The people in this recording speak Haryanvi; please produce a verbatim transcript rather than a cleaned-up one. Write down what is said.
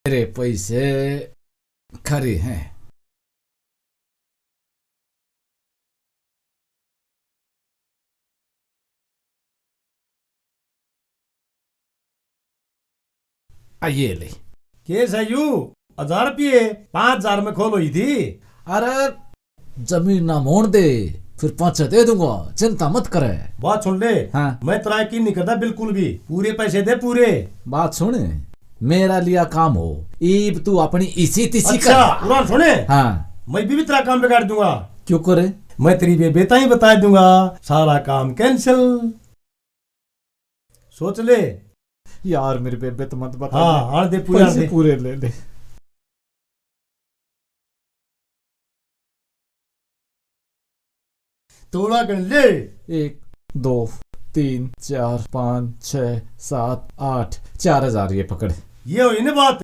तेरे पैसे खरे हैं। आ, ये ले। के सै यू? हजार रुपये? पाँच हजार में खोल हुई थी। अरे, जमीन ना मोड़ दे, फिर पाछे दे दूंगा, चिंता मत करे। बात सुन ले। हाँ। मैं तेरा यकीन नहीं करता बिल्कुल भी। पूरे पैसे दे, पूरे। बात सुन, मेरा लिया काम हो, ईब तू अपनी इसी तिसी अच्छा, कर। उरान सुने। हाँ। मैं भी, भी तेरा काम बिगाड़ दूंगा। क्यों करे? मैं तेरी बेबे ताई बता दूंगा, सारा काम कैंसिल। सोच ले। यार, मेरी बेबे तो मत बता हाँ, दे। आन दे, पूरे आन पैसे दे। पूरे ले ले। तोड़ा गण ले। एक, दो, तीन, चार, पाँच, छः, सात, आठ, चार हजार ये पकड़। ये हुई ना बात।